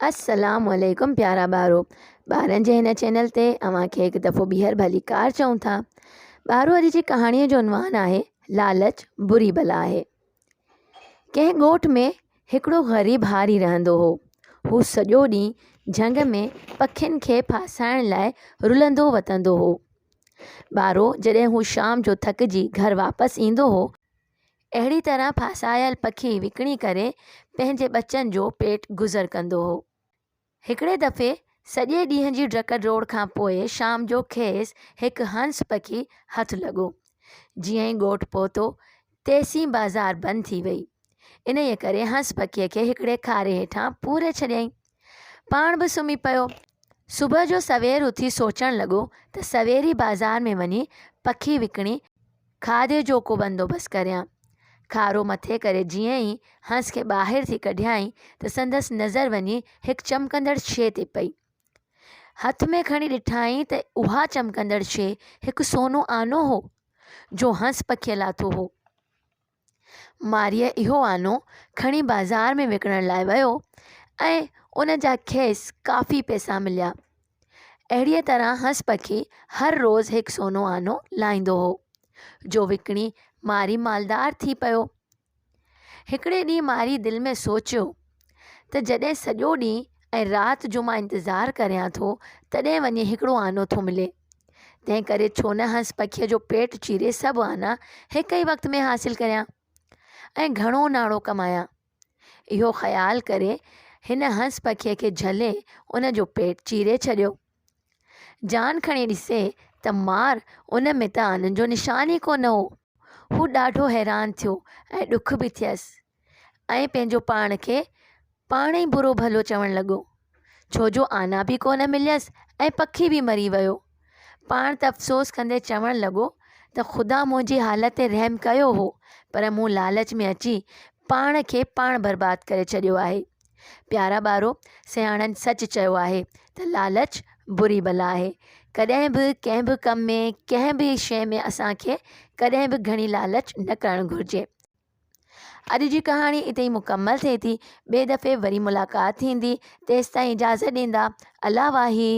السلام عليڪم پيارا ٻارو ٻارن جي هن چينل تي اوهان کي هڪ دفعو ٻيهر ڀليڪار چئون ٿا. ٻارو اڄ جي ڪهاڻيء جو عنوان آهي لالچ بري بلا آهي. ڪنهن ڳوٺ ۾ هڪڙو غريب هاري رهندو هو. هو سڄو ڏينهن جهنگ ۾ پکين کي ڦاسائڻ لاء رلندو وتندو هو. ٻارو جڏهن هو شام جو ٿڪجي گهر واپس ايندو هو اهڙي طرح ڦاسايل پکي وڪڻي ڪري پنهنجي ٻچن جو پيٽ گذر ڪندو هو. هڪڙي دفعي سڄي ڏينهن جي ڊڪ ڊوڙ کان پوء شام جو کيس هڪ هنس پکي هٿ لڳو. جيئن ئي ڳوٺ پهتو، تيسين بازار بند ٿي وئي. انهيء ڪري هنس پکيء کي هڪڙي کاري هيٺان پوري ڇڏيائين. پاڻ به سمهي پيو. صبح جو سوير اٿي سوچڻ لڳو ته سوير ئي بازار ۾ وڃي پکي وڪڻي کاڌي جو ڪو بندوبست ڪريان. کارو مٿي ڪري جيئن ئي هنس کي ٻاهر ٿي ڪڍيائين ته سندس نظر وڃي هڪ چمڪندڙ شيء تي پئي. هٿ ۾ کڻي ڏٺائين ته اها چمڪندڙ شيء هڪ سونو آنو هو، جو هنس پکيء لاٿو هو. مارئي اهو آنو کڻي بازار ۾ وڪڻڻ لاء ويو ۽ ان جا کيس ڪافي پئسا مليا. اهڙيء طرح هنس پکي هر روز هڪ سونو آنو لاهيندو هو، جو وڪڻي ماري مالدار ٿي پيو. هڪڙي ڏينهن ماري دل ۾ سوچيو ته جڏهن سڄو ڏينهن ۽ رات جو مان انتظار ڪريان ٿو، تڏهن وڃي هڪڙو آنو ٿو ملي. تنهن ڪري ڇو نه هنس پکيء جو پيٽ چيري سڀ آنا هڪ ئي وقت ۾ حاصل ڪريان ۽ گهڻو ناڻو ڪمايان. اهو خيال ڪري هن هنس پکيء کي جهلي ان جو پيٽ چيري ڇڏيو. جان کڻي ڏسي ته مار ان ۾ ته آنن جو نشان ئي ڪونه هو. هو ڏاڍو حيران ٿيو ۽ ڏک به ٿيس ۽ پنهنجو پاڻ کي پاڻ ئي برو ڀلو چوڻ لڳو. ڇو جو آنا به ڪونه مليس ۽ پکي به مري ويو. پاڻ ته افسوس ڪندي چوڻ لڳو ته خدا منهنجي حالت تي رحم ڪيو هو پر مون لالچ ۾ اچي پاڻ کي پاڻ برباد ڪري ڇڏيو آهي. پيارا ٻارو! سياڻن سچ چيو آهي ته لالچ بري بلا آهي. ڪڏهن به ڪنهن به ڪم ۾ ڪنهن به شيء ۾ اسان کي ڪڏهن به گهڻي لالچ نه ڪرڻ گهرجي. اڄ جي ڪهاڻي اتي ئي مڪمل ٿئي ٿي. ٻئي دفعي وري ملاقات ٿيندي. تيستائين اجازت ڏيندا. الله واهي.